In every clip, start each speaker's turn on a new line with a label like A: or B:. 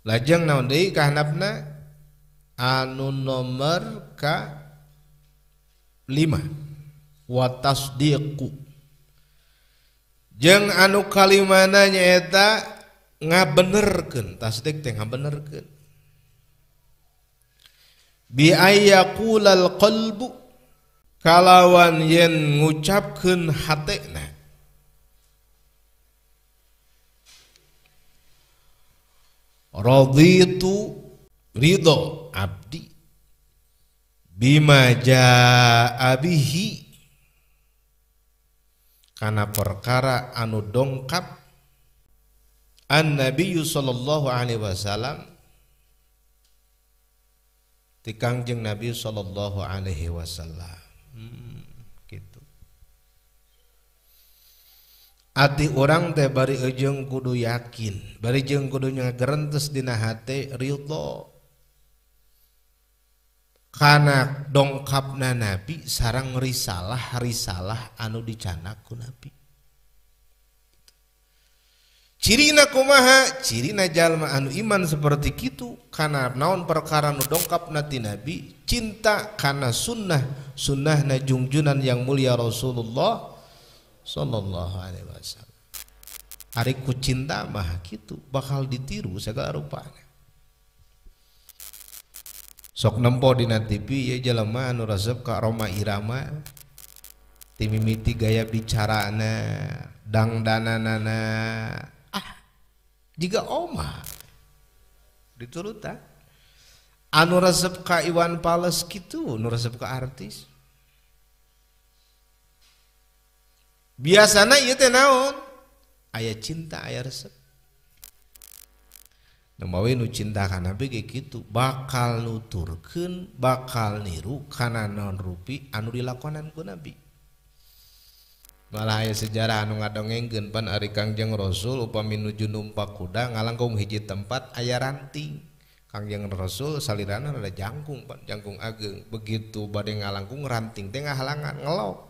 A: Lajeng naon deui kahandapna anu nomor ka 5 wa tasdiqu jeung anu kalimana nyaeta ngabenerkeun tasdik teh ngabenerkeun bi ayyaqulal qalbu kalawan yen ngucapkeun hatena raditu ridho abdi bima jaa bihi kana perkara anu dongkap an nabiyyu sallallahu alaihi wasallam ti Kangjeng Nabi sallallahu alaihi wasallam. Gitu. Ati urang teh bari jeung kudu yakin, bari jeung kudu ngagerentes dina hate ridho kana dongkapna Nabi sareng risalah-risalah anu dicanak ku Nabi. Cirina kumaha? Cirina jalma anu iman seperti kitu kana naon perkara nu dongkapna ti Nabi, cinta kana sunnah, sunnahna jungjunan yang mulia Rasulullah sallallahu alaihi wasallam. Ari ku cinta mah kitu bakal ditiru segala rupana. Sok nempo dina TV ya jelema anu resep ka Roma Irama timimiti gaya bicarana dangdananana ah jiga oma diturutan anu resep ka Iwan Fals kitu nu resep ka artis biasana ieu teh naon aya cinta aya resep. Nemawe nu cinta ka Nabi ge kitu bakal nuturkeun bakal niru kana naon rupi anu dilakonan ku Nabi. Malah aya sejarah anu ngadongengkeun pan ari Kangjeng Rasul upami nuju numpak kuda ngalangkung hiji tempat aya ranting. Kangjeng Rasul salirana rada jangkung pan jangkung ageng begitu bade ngalangkung ranting teh ngahalangan ngelok.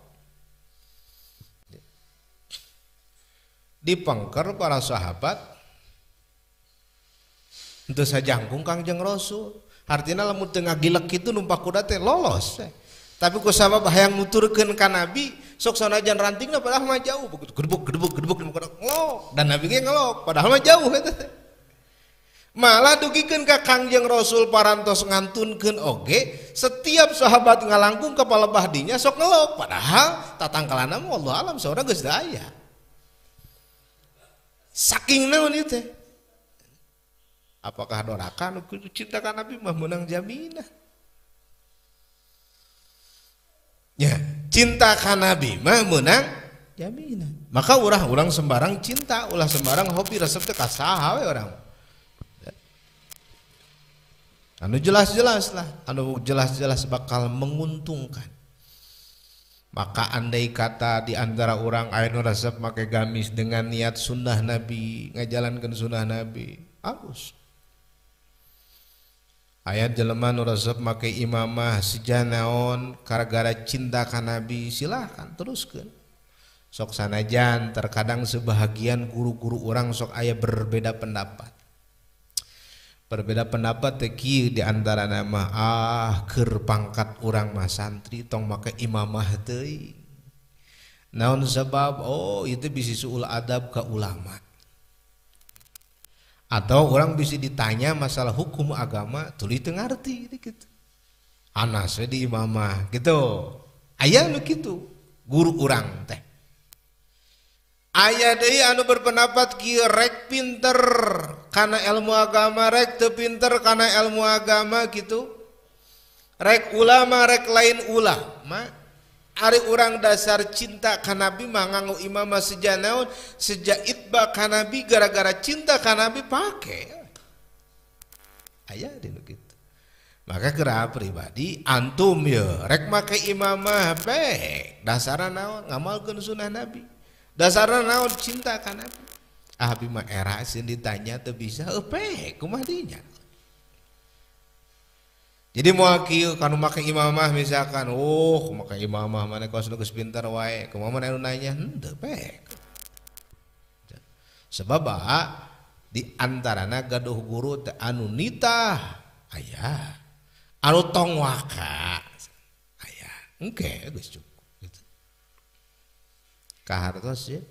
A: Dipengker para sahabat henteu sajangkung Kangjeng Rasul. Artinya lamun teu ngagilek kitu numpak kuda teh lolos. Tapi ku sabab hayang nuturkeun ka Nabi, sok sanajan rantingna padahal mah jauh, begitu gedebuk gedebuk gedebuk ngelok dan Nabi ge ngelok padahal mah jauh eta teh. Malah dugikeun ka Kangjeng Rasul parantos ngantunkeun oge, setiap sahabat ngalangkung ka palebah dinya sok ngelok padahal tatangkalana mah wallahu alam saurang geus aya. Saking naon ieu teh? Apakah doraka nu cinta ka Nabi mah meunang jaminan? Ya, cinta ka Nabi mah meunang jaminan. Maka urang sembarang cinta, ulah sembarang hobi resep teh ka saha we urang. Anu jelas-jelas lah, anu jelas-jelas bakal menguntungkan. Maka andai kata di antara orang aya nu resep make gamis dengan niat sunnah Nabi, ngajalankeun sunnah Nabi, halus. Ayat jelema nu resep make imamah sejanaon gara-gara cinta ka Nabi, silahkan teruskeun. Sok sanajan terkadang sebahagian guru-guru orang sok aya berbeda pendapat. Berbeda pendapat teh kieu di antara nama ah keur pangkat urang mah santri tong make imamah teuing. Naon sebab oh itu bisi suul adab ka ulama. Atau orang bisa ditanya masalah hukum agama tuluy teu ngarti gitu. Anas we di imamah gitu. Aya nu kitu guru urang teh. Aya deui anu berpendapat kieu rek pinter kana ilmu agama rek teu pinter kana ilmu agama gitu. Rek ulama rek lain ulama. Ari urang dasar cinta ka Nabi mah nganggo imamah seja naon seja itba ka Nabi gara-gara cinta ka Nabi pake. Aya di nu kitu. Maka kera pribadi antum ye rek make imamah bae dasarna naon ngamalkeun sunnah Nabi. Dasarna naon cinta ka Nabi. Ah abi mah era sieun ditanya teu bisa eupe kumaha dinya. Jadi moal kieu kanu make imamah misalkan, oh make imamah mana kos nu geus pinter wae, kumaha mana anu nanya henteu pek. Sebab Di antarana gaduh guru teh anu nitah aya, anu tong waka aya. Engke geus cukup gitu. Kahartos ya.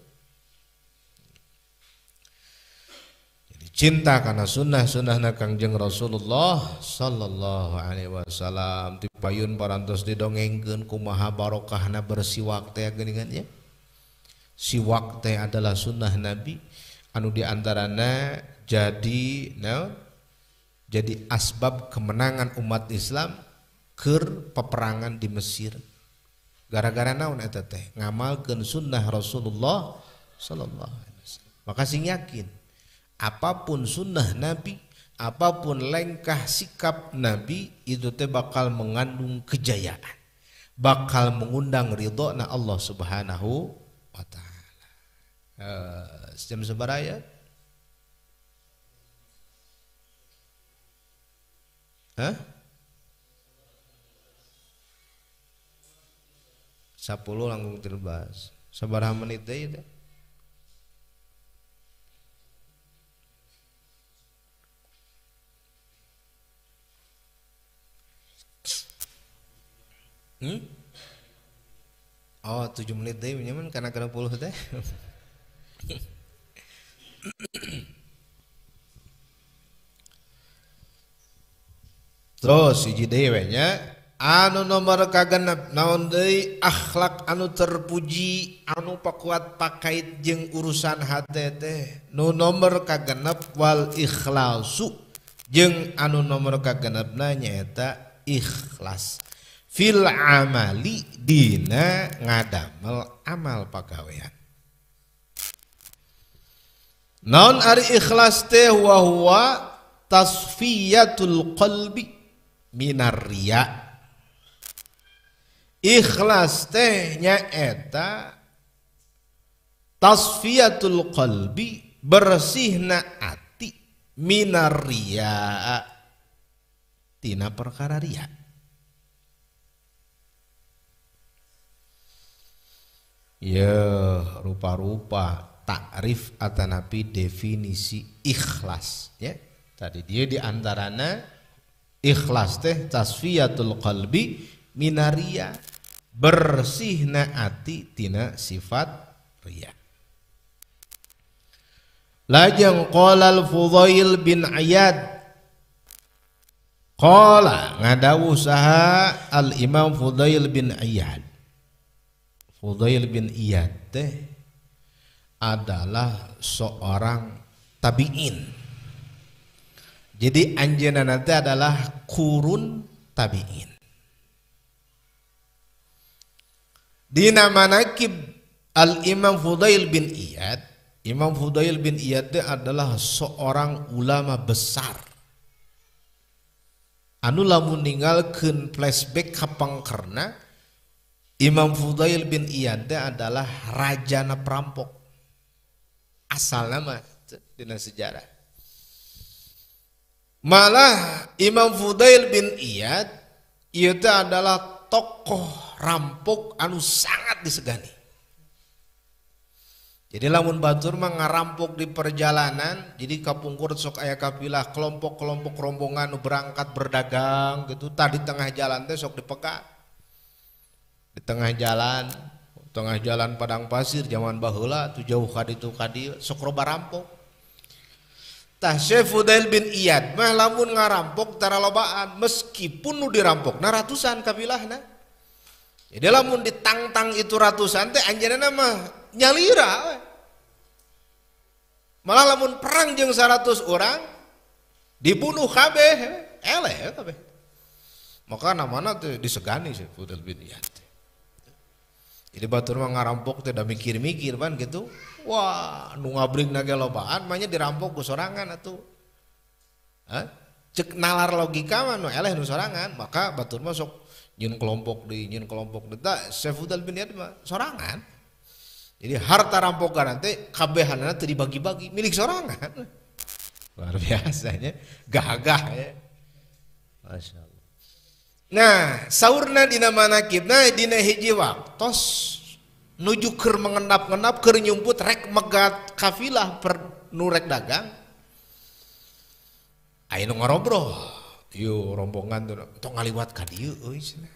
A: Jadi cinta karena sunnah-sunnahna Kangjeng Rasulullah sallallahu alaihi wasallam dipayun parantos didongengkeun kumaha barokahna bersiwak teh geuningan ya. Siwak teh adalah sunnah Nabi anu diantarana jadi naon? Jadi asbab kemenangan umat Islam keur peperangan di Mesir. Gara-gara naon eta teh? Ngamalkeun sunnah Rasulullah sallallahu alaihi wasallam. Maka sing yakin apapun sunnah Nabi, apapun lengkah sikap Nabi itu teh bakal mengandung kejayaan, bakal mengundang ridho na Allah Subhanahu wa taala. Jam sabaraha ya? Hah? 10 langkung 13. Sabaraha menit deui teh? Oh, 7 menit deui nyaman karena 60 teh. Terus hiji deui we nya anu nomor kagenep naon deui akhlak anu terpuji anu pakuat pakait jeung urusan hate teh nu nomor kagenep wal ikhlasu jeung anu nomor kagenepna nyaeta ikhlas fil amali dina ngadamel amal pagawean. Naon ari ikhlas teh wa huwa tasfiyatul qalbi minar riya. Ikhlas teh nyaeta tasfiyatul qalbi bersihna ati minar riya tina perkara riya. Ya rupa-rupa takrif atanapi definisi ikhlas ya. Tadi dia diantarana ikhlas teh tasfiyatul qalbi minaria, bersihna ati tina sifat riya. Lajeng qala al-Fudail bin Iyad, qala ngadawuh saha al-Imam Fudail bin Iyad. Fudail bin Iyad teh adalah seorang tabi'in. Jadi anjeunna nanti adalah kurun tabi'in. Dina manakib al-Imam Fudail bin Iyad, Imam Fudail bin Iyad teh adalah seorang ulama besar. Anu lamun ninggalkeun flashback ka pangkerna, Imam Fudail bin Iyad teh adalah rajana perampok. Asal nama dina sejarah. Malah Imam Fudail bin Iyad itu adalah tokoh rampok anu sangat disegani. Jadi lamun batur mah ngarampok di perjalanan, jadi kapungkur sok aya kafilah kelompok-kelompok rombongan nu berangkat berdagang gitu, tadi tengah jalan teh sok dipekat. Di tengah jalan padang pasir zaman baheula tuh jauh ka ditu ka dieu sok loba rampok. Tah Syekh Fudail bin Iyad mah lamun ngarampok tara lobaan meskipun nu dirampokna ratusan kabilahna. Jadi lamun ditangtang itu ratusan teh anjeunna mah nyalira we. Malah lamun perang jeung 100 orang dibunuh kabeh, eleh kabeh. Maka namana teh disegani Syekh Fudail bin Iyad. Jadi batur mah ngarampok teh da mikir-mikir pan gitu. Wah, nu ngabringna ge lobaan mah nya dirampok ku sorangan atuh. Hah? Cek nalar logika mah nu eleh nu sorangan, maka batur mah sok nyeun kelompok deui, nyeun kelompok deui. Tah Syekh Fudail bin Iyad mah sorangan. Jadi harta rampokan nanti kabehanana teu dibagi-bagi, milik sorangan. Luar biasanya, gagah ya. Masya Allah. Nah, saurna dina manakibna dina hiji waktos nuju keur mengenap-ngenap keur nyumput rek megat kafilah per nu rek dagang. Aya nu ngarobrol. Ieu rombongan tong ngaliwat ka dieu euy cenah.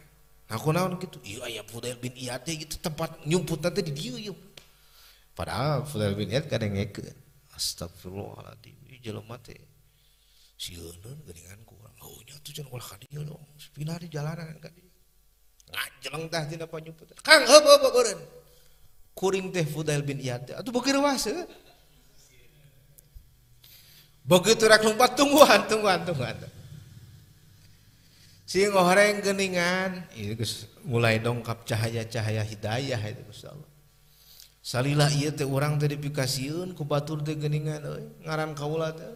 A: Nah kunaon kitu? Ieu aya Fudail bin Iyad teh gitu tempat nyumputna teh di dieu ieu. Padahal Fudail bin Iyad kadengekeun. Astagfirullahaladzim, ieu jelema teh sieuneun geuningan ku urang. Oh nya tuh cenah ulah ka dieu dong. Pindah di jalanan ka dieu. Ngajeleng tah tina panyumput. Kang heup heup eureun. Kuring teh Fudail bin Iyad teh atuh beuki reuas. Begitu rek lumpat tungguan tungguan tungguan. Sing horeng geuningan, ieu geus mulai dongkap cahaya-cahaya hidayah itu Gusti Allah. Salila ieu teh urang teh dipikasieun ku batur teh geuningan euy, ngaran kaula teh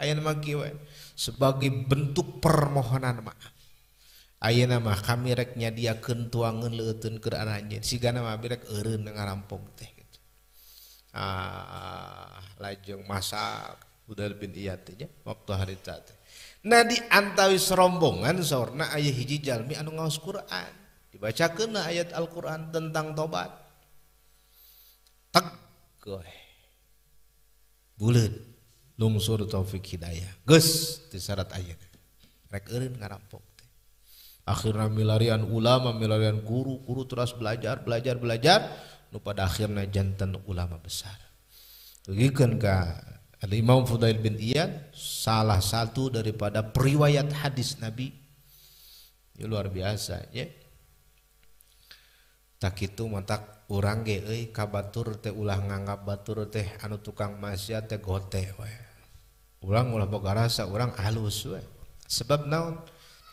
A: ayeuna mah kieu we sebagai bentuk permohonan maaf. Ayeuna mah kami rek nyadiakeun tuangeun leuteun keur aranjeun, sigana mah abi rek eureun ngarampok teh gitu. Ah, lajeng masak Fudail bin Iyad teh nya waktu harita teh. Nah di antawis rombongan saurna aya hiji jalmi anu ngaos Quran. Dibacakeun ayat Al-Quran tentang tobat. Teg goe. Buleud lungsur taufik hidayah. Geus disarat ayeuna. Rek eureun ngarampok teh. Akhirna milarian ulama, milarian guru, guru terus belajar, belajar, belajar nu pada akhirna janten ulama besar. Dugikeun ka Al-Imam Fudail bin Iyad salah satu daripada periwayat hadis Nabi. Ini luar biasa ya. Tak itu matak urang ge euy ka batur teh ulah nganggap batur teh anu tukang maksiat teh gote we. Urang ulah boga rasa urang halus we. Sebab naon?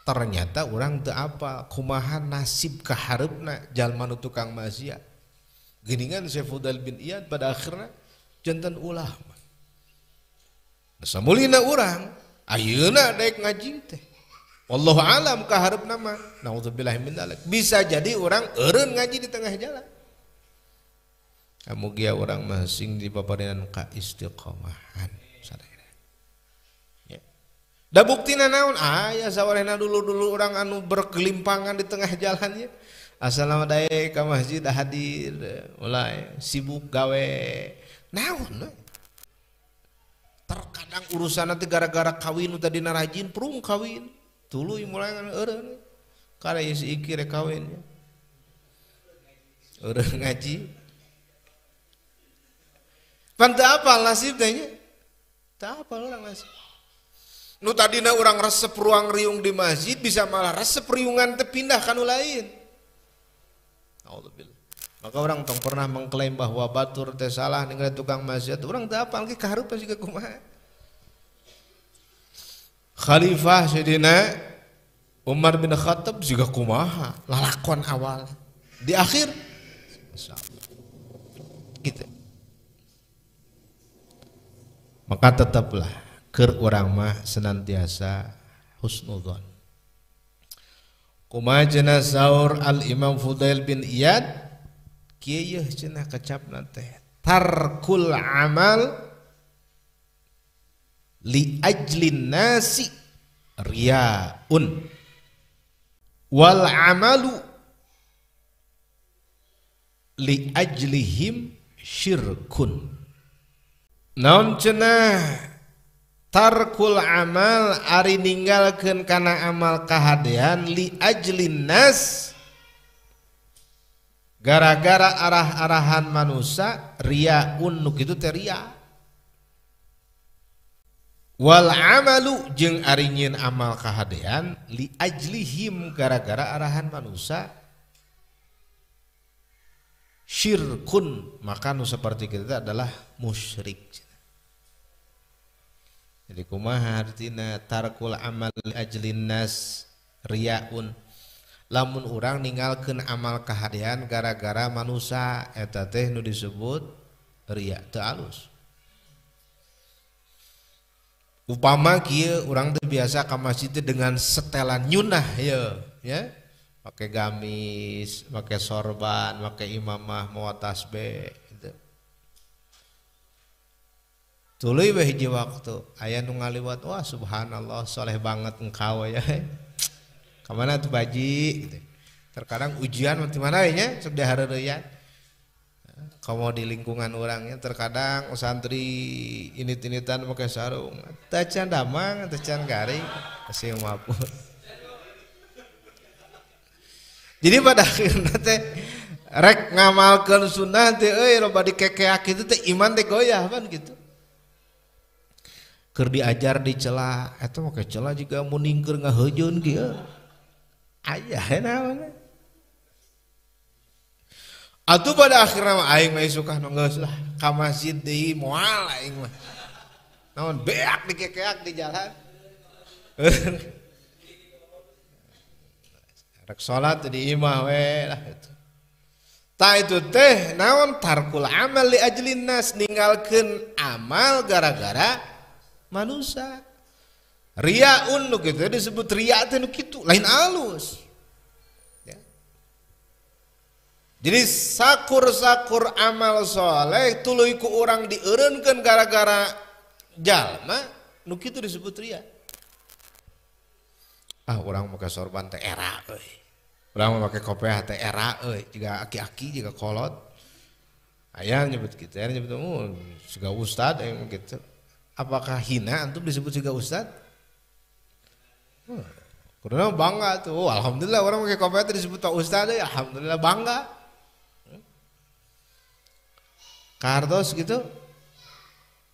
A: Ternyata urang teu apa kumaha nasib kahareupna jalma nu tukang maksiat. Geuningan Syekh Fudail bin Iyad pada akhirna janten ulama. Samulina urang ayeuna daek ngaji teh. Wallahu alam kahareupna mah. Nauzubillah min dzalik. Bisa jadi urang eureun ngaji di tengah jalan. Mugia urang mah sing dipaparinan ka istiqomahan sadaya. Ya. Da buktina naon? Aya sawarehna dulu-dulu urang anu berkelimpangan di tengah jalan ya. Asalna daek ka masjid hadir, mulai sibuk gawe. Naon we? Terkadang urusan nanti gara-gara kawin tadi narajin prung kawin tuluy mulai ngan eureun kada si iki rek kawin eureun ngaji pan teu apal nasib teh nya teu apal urang nasib nu tadina urang resep ruang riung di masjid bisa malah resep riungan teh pindah ka nu lain. Auzubillah. Maka orang tong pernah mengklaim bahwa batur teh salah ningali tukang maksiat, urang teu apal ge kaharupan siga kumaha. Khalifah Sayyidina Umar bin Khattab siga kumaha lalakon awal di akhir insyaallah gitu. Maka tetaplah keur urang mah senantiasa husnudzon. Kumaha cenah saur Al Imam Fudail bin Iyad kieu cenah kecapna teh tarkul amal li ajlin nasi riyaun wal amalu li ajlihim syirkun. Naon cenah tarkul amal ari ninggalkeun kana amal kahadean li ajlin nas gara-gara arah-arahan manusia riyaun nu kitu teh riya. Wal amalu jeung ari nyieun amal kahadean li ajlihim gara-gara arahan manusia syirkun, maka nu seperti kita adalah musyrik. Jadi kumaha artina tarkul amal li ajlin nas riyaun? Lamun urang ninggalkeun amal kahadean gara-gara manusia eta teh nu disebut riya teu alus. Upama kieu urang teh biasa ka masjid teh dengan setelan nyunah ye ya, pakai gamis, pakai sorban, pakai imamah, mawa tasbih gitu. Tuluy we hiji waktu aya nu ngaliwat, wah subhanallah soleh banget engkau ya. Kamana tuh baji gitu. Terkadang ujian di mana nya sok dihareureyan. Kamu di lingkungan orangnya terkadang santri init-initan pakai sarung, tacan damang, tacan garing, masih mampu. Jadi pada akhirnya teh rek ngamalkeun sunnah teh euy loba dikekeak kitu teh iman teh goyah pan gitu. Keur diajar dicela, eta make cela juga muning keur ngaheujeun kieu. Aya naon. Atuh pada akhirnya mah aing mah isukah nu geus lah ka masjid deui moal aing mah. Naon beak dikekeak di jalan. Rek salat di imah we lah itu. Ta itu teh naon tarkul amal li ajlin nas, ninggalkeun amal gara-gara manusia. Riaun nu kitu disebut riya teh nu kitu, lain alus. Ya. Jadi sakur-sakur amal soleh tuluy ku urang dieureunkeun gara-gara jalma nu kitu disebut riya. Ah urang make sorban teh era euy. Urang make kopiah teh era euy, jiga aki-aki jiga kolot. Aya nyebut kitu, aya nyebut oh siga ustad aya gitu. Apakah hina antum disebut juga ustad? Karena bangga tuh, oh, alhamdulillah orang pakai kopiah teh disebut pak ustad, ya alhamdulillah bangga. Kartos gitu,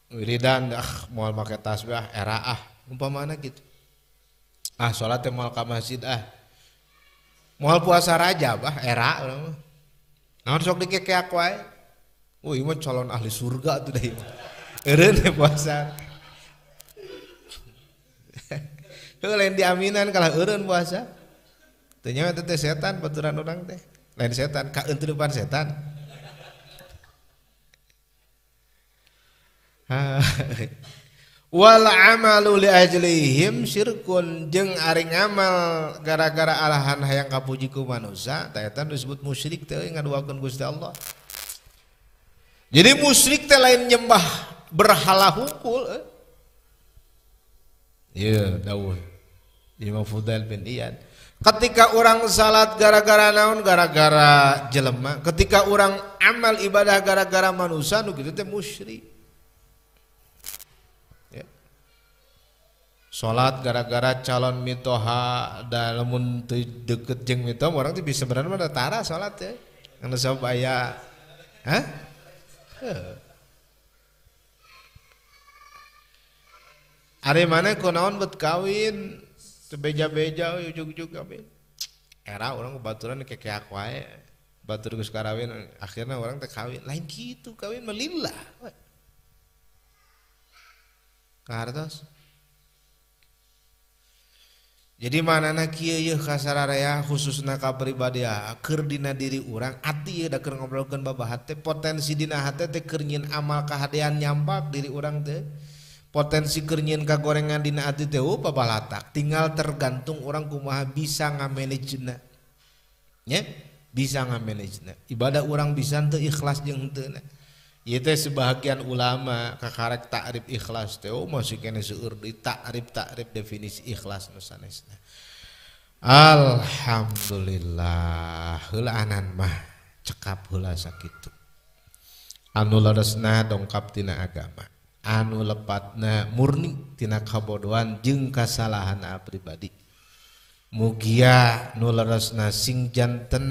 A: wiridan, ah mau pakai tasbih, era ah, umpamana gitu. Ah sholat teh moal ka masjid ah, moal puasa Rajab ah, era urang mah. Naon sok dikekeak wae. Oh ieu mah calon ahli surga tuh dah ieu. Eureun puasa. Heuh lain diaminan kalah eureun puasa. Teu nyawa teh setan baturan urang teh. Lain setan, kaeunteureupan setan. Wal amalu li ajlihim syirkun, jeung ari ngamal gara-gara alahan hayang kapuji ku manusia, ta eta disebut musyrik teh ngaduakeun Gusti Allah. Jadi musyrik teh lain nyembah berhala hungkul. Iya, dawuh Imam Fudail bin Iyad. Ketika orang salat gara-gara naon, gara-gara jelema, ketika orang amal ibadah gara-gara manusia nu kitu teh musyrik. Ya. Salat gara-gara calon mitoha da lamun teu deket jeung mitoha urang teh bisa sebenarnya mah tara salat teh. Anu sabab aya hah? Ari mana kunaon bet kawin teu beja-beja ujug-ujug kawin. Era urang baturan kekeak wae. Batur geus karawin akhirna urang teh kawin. Lain kitu kawin mah lillah. Kahartos. Jadi manana kieu yeuh kasararea khususna ka pribadi keur dina diri urang ati yeuh da keur ngobrolkeun babahat teh potensi dina hate teh keur nyieun amal kahadean nyampak diri urang teh. Potensi keur nyieun kagorengan dina ati teh oh babalatak, tinggal tergantung orang kumaha bisa ngamanagena. Nya, bisa ngamanagena. Ibadah urang bisa teu ikhlas jeung henteu na. Ieu teh sebahagian ulama kakarek ta'rif ikhlas teh oh masih keneh seueur deui ta'rif-ta'rif definisi ikhlas nu sanesna. Alhamdulillah heulaanan mah cekap heula sakitu. Anu leresna dongkap tina agama. Anu lepatna murni tina kabodohan jeung kasalahan pribadi. Mugia nu leresna sing janten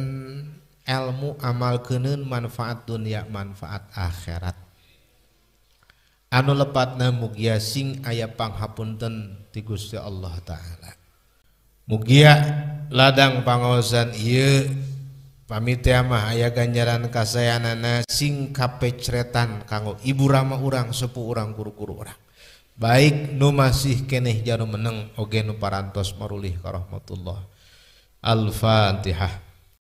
A: ilmu amal keuneun manfaat dunia manfaat akhirat. Anu lepatna mugia sing aya panghapunten ti Gusti Allah Ta'ala. Mugia ladang pangaosan ieu pamitea mah aya ganjaran kasayanana sing kapecretan kanggo ibu rama urang sepuh urang guru-guru urang. Baik nu masih keneh janu meneng oge nu parantos marulih ka rahmatullah. Al-Fatihah.